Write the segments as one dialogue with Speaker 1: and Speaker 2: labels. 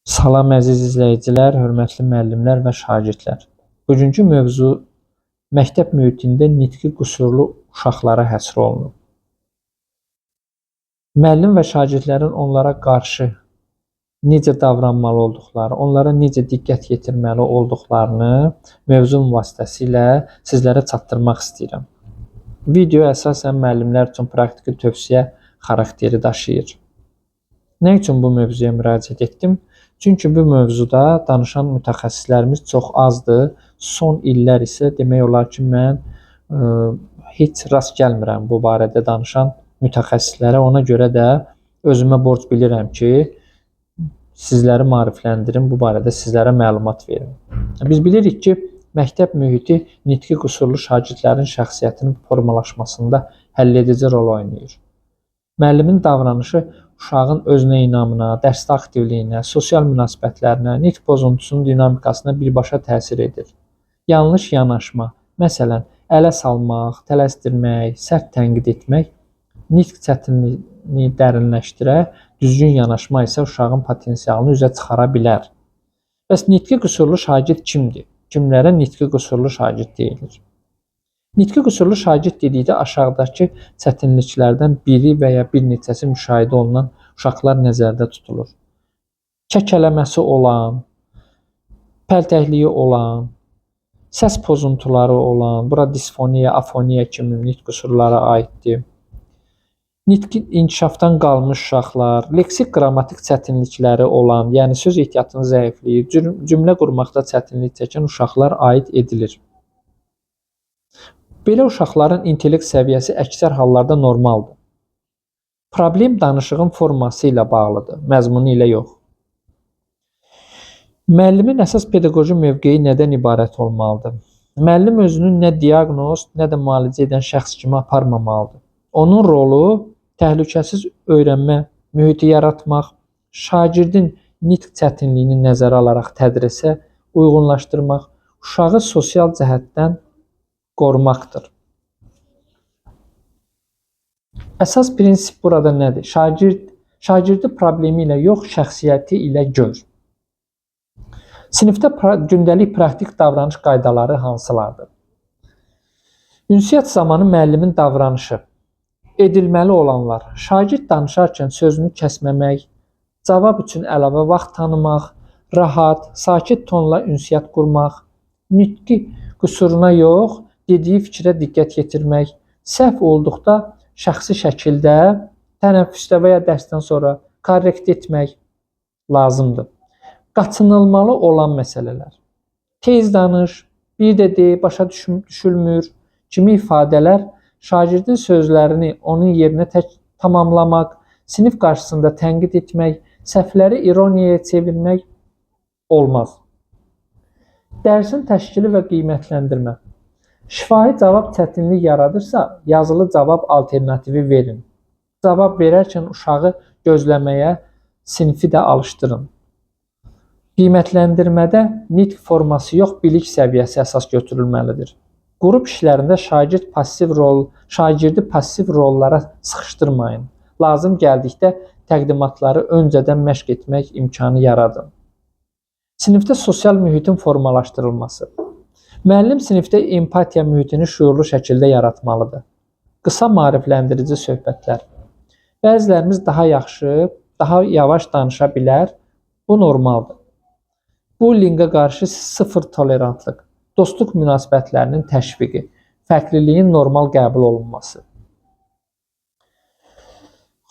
Speaker 1: Salam əziz izləyicilər, hörmətli müəllimlər və şagirdlər. Bugünkü mövzu məktəb mühitində nitqi qüsurlu uşaqlara həsr olunub. Müəllim və şagirdlərin onlara qarşı necə davranmalı olduqları, onlara necə diqqət yetirməli olduqlarını mövzum vasitəsilə sizlərə çatdırmaq istəyirəm. Video əsasən müəllimlər üçün praktiki tövsiyə xarakteri daşıyır. Nə üçün bu mövzuya müraciət etdim? Çünki bu mövzuda danışan mütəxəssislərimiz çox azdır. Son illər isə demək olar ki, mən heç rast gəlmirəm bu barədə danışan mütəxəssislərə. Ona görə də özümə borc bilirəm ki, sizləri maarifləndirim, bu barədə sizlərə məlumat verim. Biz bilirik ki, məktəb mühiti nitqi qüsurlu şagirdlərin şəxsiyyətinin formalaşmasında həlledici rol oynayır. Müəllimin davranışı uşağın özünə inamına, dərsdə aktivliyinə, sosial münasibətlərinə, nitq pozuntusunun dinamikasına birbaşa təsir edir. Yanlış yanaşma, məsələn, ələ salmaq, tələsdirmək, sərt tənqid etmək nitq çətinliyini dərinləşdirə, düzgün yanaşma isə uşağın potensialını üzə çıxara bilər. Bəs nitqi qüsurlu şagird kimdir? Kimlərə nitqi qüsurlu şagird deyilir? Nitqi qüsurlu şagird dedikdə aşağıdakı çətinliklərdən biri və ya bir neçəsi müşahidə olunan uşaqlar nəzərdə tutulur. Kəkələməsi olan, pəltəkliyi olan, səs pozuntuları olan, bura disfoniya, afoniya kimi nitq qüsurlara aiddir. Nitqi inkişafdan qalmış uşaqlar, leksik qrammatik çətinlikləri olan, yəni söz ehtiyatının zəifliyi, cümlə qurmaqda çətinlik çəkən uşaqlar aid edilir. Belə uşaqların intellekt səviyyəsi əksər hallarda normaldır. Problem danışığın forması ilə bağlıdır, məzmunu ilə yox. Müəllimin əsas pedaqoji mövqeyi nədən ibarət olmalıdır? Müəllim özünü nə diaqnoz, nə də müalicə edən şəxs kimi aparmamalıdır. Onun rolu təhlükəsiz öyrənmə mühiti yaratmaq, şagirdin nitq çətinliyini nəzərə alaraq tədrisə uyğunlaşdırmaq, uşağı sosial cəhətdən qorumaqdır. Əsas prinsip burada nədir? Şagirdi problemi ilə yox, şəxsiyyəti ilə gör. Sinifdə gündəlik praktik davranış qaydaları hansılardır? Ünsiyyət zamanı müəllimin davranışı. Edilməli olanlar: şagird danışarkən sözünü kəsməmək, cavab üçün əlavə vaxt tanımaq, rahat, sakit tonla ünsiyyət qurmaq, nitqi qüsuruna yox, dediyi fikrə diqqət yetirmək, səhv olduqda şəxsi şəkildə tənəffüsdə və ya dərsdən sonra korrekt etmək lazımdır. Qaçınılmalı olan məsələlər: tez danış, bir də de, başa düşülmür kimi ifadələr, şagirdin sözlərini onun yerinə tək tamamlamaq, sinif qarşısında tənqid etmək, səhvləri ironiyaya çevirmək olmaz. Dərsin təşkili və qiymətləndirmə. Şifahi cavab çətinlik yaradırsa, yazılı cavab alternativi verin. Cavab verərkən uşağı gözləməyə sinfi də alışdırın. Qiymətləndirmədə nitq forması yox, bilik səviyyəsi əsas götürülməlidir. Qrup işlərində şagirdi passiv rollara sıxışdırmayın. Lazım gəldikdə təqdimatları öncədən məşq etmək imkanı yaradın. Sinifdə sosial mühitin formalaşdırılması. Müəllim sinifdə empatiya mühitini şüurlu şəkildə yaratmalıdır. Qısa maarifləndirici söhbətlər. Bəzilərimiz daha yaxşı, daha yavaş danışa bilər. Bu normaldır. Bullyinqə qarşı sıfır tolerantlıq, dostluq münasibətlərinin təşviqi, fərqliliyin normal qəbul olunması.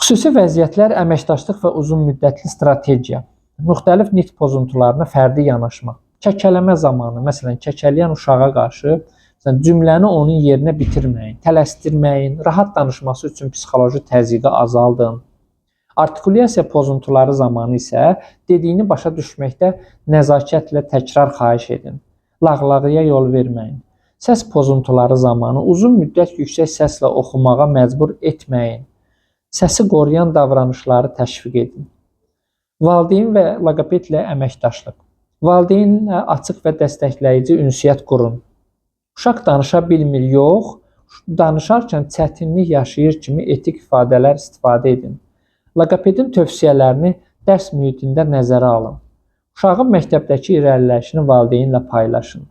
Speaker 1: Xüsusi vəziyyətlər, əməkdaşlıq və uzun müddətli strategiya. Müxtəlif nitq pozuntularına fərdi yanaşma. Kəkələmə zamanı, məsələn, kəkələyən uşağa qarşı məsələn, cümləni onun yerinə bitirməyin, tələsdirməyin, rahat danışması üçün psixoloji təzyiqi azaldın. Artikulyasiya pozuntuları zamanı isə dediyini başa düşməkdə nəzakətlə təkrar xahiş edin. Lağlağıya yol verməyin. Səs pozuntuları zamanı uzun müddət yüksək səslə oxumağa məcbur etməyin. Səsi qoruyan davranışları təşviq edin. Valideyn və loqopedlə əməkdaşlıq. Valideynlə açıq və dəstəkləyici ünsiyyət qurun. Uşaq danışa bilmir, yox, danışarkən çətinlik yaşayır kimi etik ifadələr istifadə edin. Loqopedin tövsiyələrini dərs mühitində nəzərə alın. Uşağın məktəbdəki irəliləyişini valideynlə paylaşın.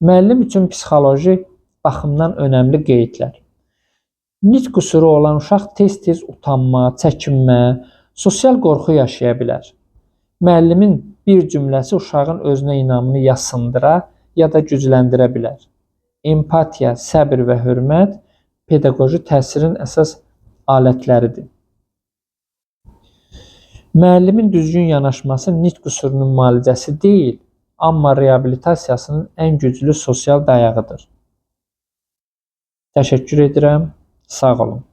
Speaker 1: Müəllim üçün psixoloji baxımdan önəmli qeydlər. Nitq qüsuru olan uşaq tez-tez utanma, çəkinmə, sosial qorxu yaşaya bilər. Müəllimin bir cümləsi uşağın özünə inamını ya sındıra, ya da gücləndirə bilər. Empatiya, səbr və hörmət pedaqoji təsirin əsas alətləridir. Müəllimin düzgün yanaşması nitq qüsurunun müalicəsi deyil, amma reabilitasiyasının ən güclü sosial dayağıdır. Təşəkkür edirəm. Sağ olun.